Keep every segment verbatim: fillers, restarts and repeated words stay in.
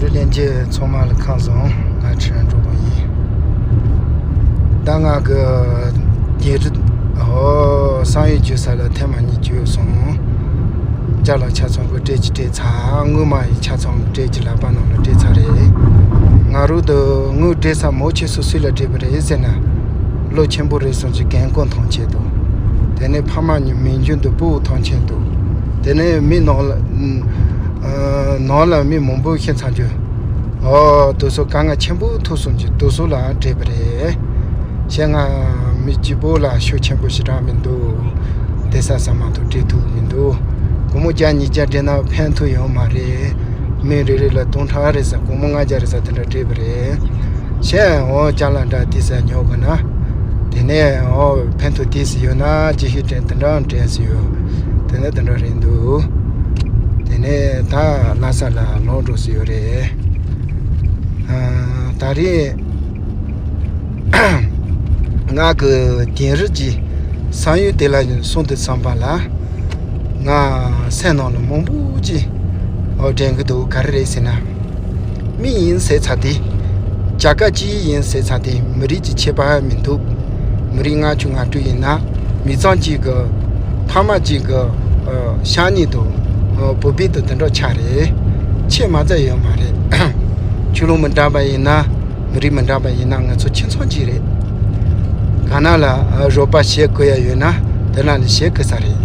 ལྷན་རྒྱས་ཚང་མ་ལ་ཁམས་བཟང་། ང་ཁྲི་རབས་འགྲོ་བ་ཡིན། ད་ང་གི་རྒྱལ་རི་ཨོ་བསམ་ཡས་བརྒྱུད་ས་ལ་ཐེངས་མ་གཉིས་བརྒྱུད་སོང་། རྒྱ་ལག་ཆ་ཚང་གི་སྤྲད་ཀྱི་སྤྲད་ཚར། དངུལ་མ་ཡི་ཆ་ཚང་གི་སྤྲད་ཀྱི་ལག་པ་ནང་ལ་སྤྲད་ཚར་རེད། ང་རུ་དུ་དངུལ་སྤྲད་ས་མོ་ཆེ་སུ་སུ་ལ་སྤྲད་པ་རེད་ཟེར་ན། ལོ་ཆེན་པོ་རེད་སོང་ཅིག་རྒན་རྒོན་ཐང་ཆད་འདུག་དེ་ནས་ཕ་མ་གཉིས་མི་འཇོན་འདུག་སྤུ་གུ་ཐང་ཆད་འདུག་དེ་ནས་མི་ནང་ལ་ཨ་ནང་ལ་མི་མང་པོ་ཤི་ཚར་རྒྱུ། ཨོ་དུ་སོ་དཀའ་ངལ་ཆེན་པོ་ཐུག་སོང་ཅིག་དུ་སོ་ལ་སྤྲད་པ་རེད། ཤེས་ང་མི་གཅིག་པོ་ལ་ཤུགས་ཆེན་པོ་ཞེ་དྲག་མི་འདུག་དེ་ས་ས་མ་ཐུག་སྤྲད་ཐུབ་མི་འདུག་སྒོར་མོ་བརྒྱ་ཉིས་བརྒྱ་སྤྲད་ན་ཕན་ཐོགས་ཡོད་མ་རེད། མི་རེ་རེ་ལ་སྟོང་ཕྲག་རེ་ས་སྒོར་མོ་ལྔ་བརྒྱ་རེ་ས་དེ་འདྲ་སྤྲད་པ་རེད། ཤེས་འོ་ཅག་ལ་འདྲ་དེ་ས་ཉོ་གི་ན། དེ་ནས་འོ་ཕན་ཐོགས་དེ་ས་ཡོད་ན་ཅི་ཞིག་དྲན་དེ་འདྲ་དྲན་ས་ཡོད། དེ་ནས་དེ་འདྲ་རེད་འདུག་དེ་ནས་ད་ལྷ་ས་ལ་ལོག་འགྲོ་ས་ཡོད་རེད། ཨ་ད་རེས་ང་གི་དེང་རབས་ཀྱི་བསམ་ཡུལ་དེ་ལ་སོང་དུས་ཙམ་པ་ལ། ང་སེམས་ནང་ལ་མང་པོ་ཅིག་འོ་དྲན་གི་འདུག་ག་རེ་རེད་ཟེར་ན། མི་ཡིན་ཟེར་ཚར་དེ། རྒྱལ་ཁབ་ཅིག་ཡིན་ཟེར་ཚར་དེ་མི་རིགས་ཀྱི་ཁྱད་པར་མི་འདུག་མི་རིགས་ལྔ་བཅུ་ང་དྲུག་ཡིན་ན། མི་ཚང་གཅིག་གི་ཕ་མ་གཅིག་གི་ཤ་ཉེ་དང་བུ་སྦིས་དང་དེ་འདྲ་ཆགས་རེད། ཆེས་མ་ཚད་ཡོད་མ་རེད། ཆོས་ལུགས་མི་འདྲ་བ་ཡིན་ན། མི་རིགས་མི་འདྲ་བ་ཡིན་ན་ང་ཚོ་ཁྱིམ་ཚང་གཅིག་རེད། ག་ན་ལ་རོགས་པ་བྱེད་དགོས་ཡ་ཡོད་ན་དེ་ན་ལ་བྱེད་དགོས་ས་རེད།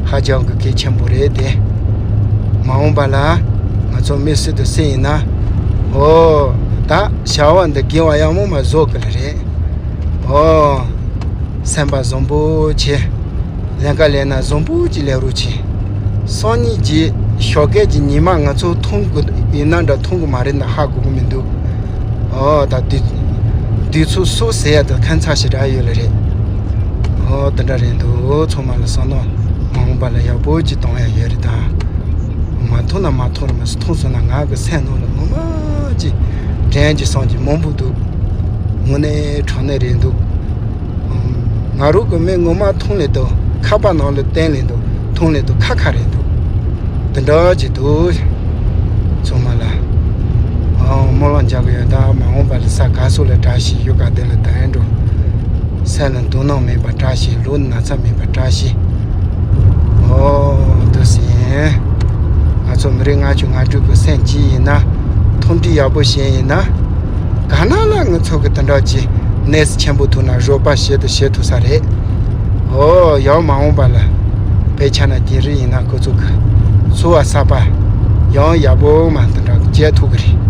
ཧ་ཅང་གི་གལ་ཆེན་པོ་རེད་དེ། མ་འོངས་པ་ལ་ང་ཚོ་མི་སུ་དང་སུ་ཡིན་ན། འོ་ད་བྱ་བ་འདི་དགེ་བ་ཡག་མོ་མ་བཟོ་གི་ལ་རེད། འོ་སེམས་པ་བཟང་པོ་བྱེད། ལས་ཀ་ལས་ན་བཟང་པོ་ཅིག་ལས་རོགས་བྱེད། སང་ཉིན་གྱི་ཞོགས་ཀས་ཀྱི་ཉི་མ་ང་ཚོ་མཐོང་དགོས་ཡིན་ན་འདྲ་མཐོང་གི་མ་རེད་ན་ཧ་གོ་གི་མི་འདུག་ཨོ་ད་དུས་དུས་ཚོད་སུ་ཟེར་ཡ་ད་ཁ་མཚར་ཞེ་དྲག་ཡོད་ལ་རེད། ཨོ་དེ་འདྲ་རེད་འདུག་ཚང་མ་ལ་བསམ་མནོ་མ་འོངས་པ་ལ་ཡག་པོ་ཅིག་གཏོང་ཡ་ཡོད་རེད་ད། མ་མཐོང་ན་མ་མཐོང་རེད་མ་སུ་མཐོང་སོང་ན་ང་གི་སེམས་ནང་ལ་ངོ་མ་ཅིག་དྲན་གྱི་བསམ་གྱི་མང་པོ་འདུག་དངོས་གནས་དྲང་གནས་རེད་འདུག་ང་རང་གི་མིག་ངོ་མ་མཐོང་ལེ་འདུག་ཁ་པར་ནང་ལ་བསྟན་ལེ་འདུག་མཐོང་ལེ་འདུག་ཁ་ཁ་རེད་འདུག་དེ་འདྲ་ཅིག་འདུག་ཚང་མ་ལ། ཨོ་སྨོན་ལམ་རྒྱག་གི་ཡོད་ད་མ་འོངས་པ་ལ་ས་ག་སོ་ལ་བཀྲ་ཤིས་ཡུལ་ག་དེ་ལ་དར་འགྲོ། སེམས་ལ་འདུག་སྣང་མེད་པ་བཀྲ་ཤིས་ལུས་ན་ཚ་མེད་པ་བཀྲ་ཤིས། ཨོ་འདུག་སེ་ཡིན། ང་ཚོ་མི་རིགས་ལྔ་བཅུ་ང་དྲུག་གི་སེམས་གཅིག་ཡིན་ན། མཐུན་སྒྲིལ་ཡག་པོ་བྱས་ཡིན་ན། ག་ན་ལ་ང་ཚོ་གི་དེ་འདྲ་ཅིག་གནས་ཚུལ་ཆེན་པོ་ཐུག་ན་རོགས་པ་བྱེད་དུ་བྱེད་ཐུབ་ས་རེད། ཨོ་ཡང་མ་འོངས་པ་ལ་དཔེ་ཆ་ན་རྒྱལ་རིགས་ཡིན་ན་ཁོ་ཚོ་གི་འཚོ་བ་གསར་པ་ཡང་ཡག་པོ་མ་དེ་འདྲ་སྐྱེལ་ཐུབ་གི་རེད།